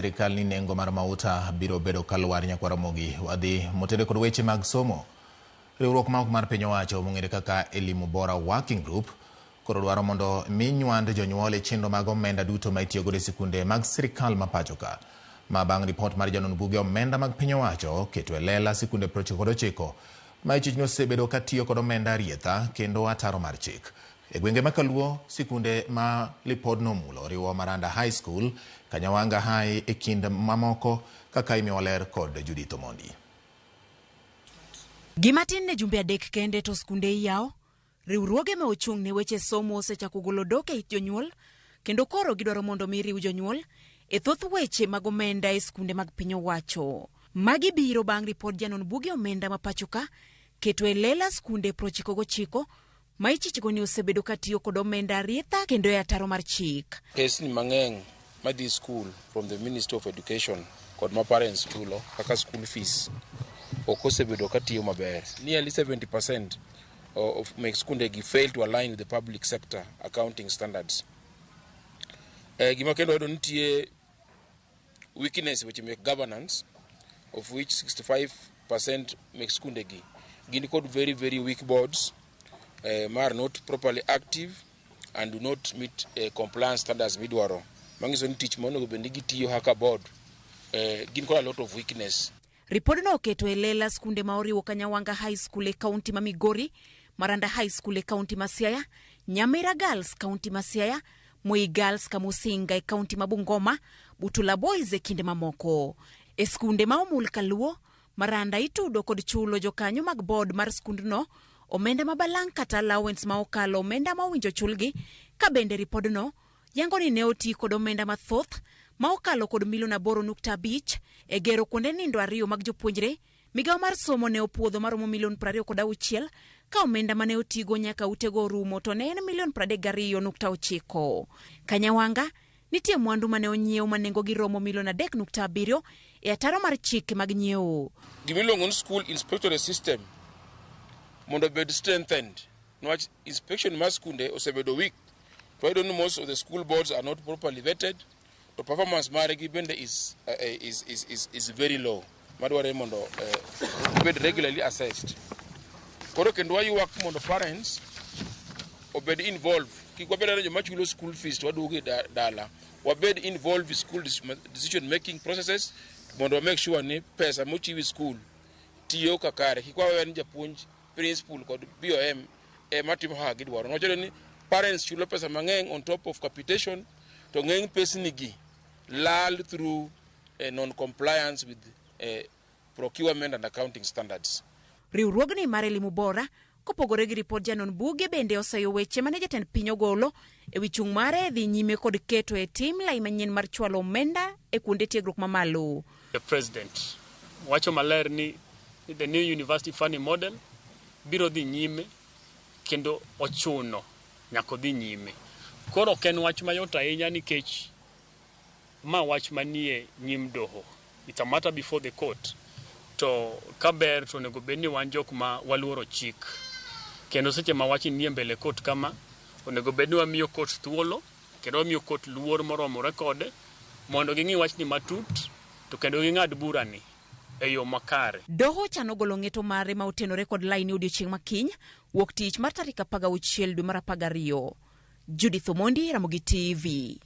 Sirikal ni nengo mar mauta biro bedo kalwar nyakwar Ramogi. Wadhi motede kod weche mag somo. Riwruok ma ok mar piny owacho mong'ere kaka Elimu Bora Working Group koro dwaro mondo mi nywand jonyuol e chenro mag omenda duto ma itiyo godo e sikunde mag sirikal ma pacho ka. Ma bang' ripot mar janon buge omenda mag piny owacho keto e lela sikunde 99 ma ichich ni osebedo ka tiyo kod omenda arietha kendo ataro mar chik. E gwenge ma Kaluo, sikunde ma lipodno omulo oriwo Maranda High School, Kanyawanga High e kind mamoko kaka imiwa ler kod Judith Omondi. Gima tin ne jumbe adek kende to skunde iyawo, riwruoge ma ochung' ne weche somo osechako golo dok e it jonyuol kendo koro gidwaro mondo mi riw jonyuol e thoth weche mag omenda e skunde mag piny owacho. Magi biro bang' ripod janon buge omenda ma pachoka keto e lela skunde 99 ma ichichgo ni osebedo ka tiyo kod omenda arietha kendo e ataro mar chik. Pesni mang'eny madhi school from the Ministry of Education kod ma parents chulo kaka school fees ok osebedo ka tiyo maber. Nearly 70% of mek skunde gi fail to align with the public sector accounting standards. Eh, gima kendo wayudo nitie weakness weche mek governance of which 65% mek skunde gi gin kod very very weak boards eh, ma are not properly active and do not meet eh, compliance standards midwaro manyiso ni tich monego bed ni gitiyo kaka board eh, gin kod a lot of weakness. Ripodno oketo e lela skunde ma oriwo Kanyawanga High School e kaunti ma Migori, Maranda High School e kaunti ma Siaya, Nyamira Girls kaunti ma Siaya, Moi Girls Kamusinga e kaunti ma Bungoma, Butula Boys e kind mamoko. E skunde ma omul kaluo, Maranda itudo kod chulo jokanyo mag board mar skundno omenda ma balang' kata allowance ma okalo omenda ma owinjo chulgi, ka bende ripodno yango ni ne oti kod omenda mathoth ma okalo kod milion 8.5 e gero kuonde nindo ariyo mag jopuonjre. Migawo mar somo ne opuodho maromo milion 26 ka omenda mane otigo nyaka utego orumo to ne en milion 32.9. Kanyawanga, nitie mwandu mane onyiew ma nengogi romo milion 3.7 e ataro mar chike mag nyiewo. Gimiluongo ni school inspectorate system mondo obed strengthened niwach inspection mar skunde osebedo weak to wayudo ni most of the school boards are not properly vetted to performance margi bende is, is, is, is, is very low madwarore mondo obed regularly assessed. Koro kendo waywak mondo parents obed involved, kik wabed ane joma chulo school fees to waduogo e dala, wabed involved in school decision making processes mondo wa make sure ni pesa mochiw e school tiyo kakare, kik wawe ni japuonj principal kod BOM ema timo kaka gidwaro. Niwach ni parents chulo pesa mang'eny on top of capitation to ng'eny pesni gi lal through non compliance with procurement and accounting standards. Riwruogni mar Elimu Bora kopogore gi ripod janon buge bende oseyo weche mane jatend piny ogolo e wi chung' mare e dhi nyime kod keto e tim lai manyien mar chwalo omenda e kuonde tiegruok mamalo. The president wacho maler ni the new university funding model biro dhi nyime kendo ochuno nyaka odhi nyime. Koro ok en wach mayot ahinya nikech ma wach manie nyim doho. It's a matter before the court. To kaber to onego bed ni wan jok ma waluoro chik. Kendo seche ma wach nie mbele court kama, onego bed ni wamiyo court thuolo kendo wamiyo court luor moromore kode mondo ging'i wachni matut to kendo ging'ad burani e yo makare. Doho chano golo ng'eto mare ma otenore kod laini odiochieng' ma kiny, wuok tich mar tarik 16 dwe mar 12. Judith Omondi, Ramogi TV.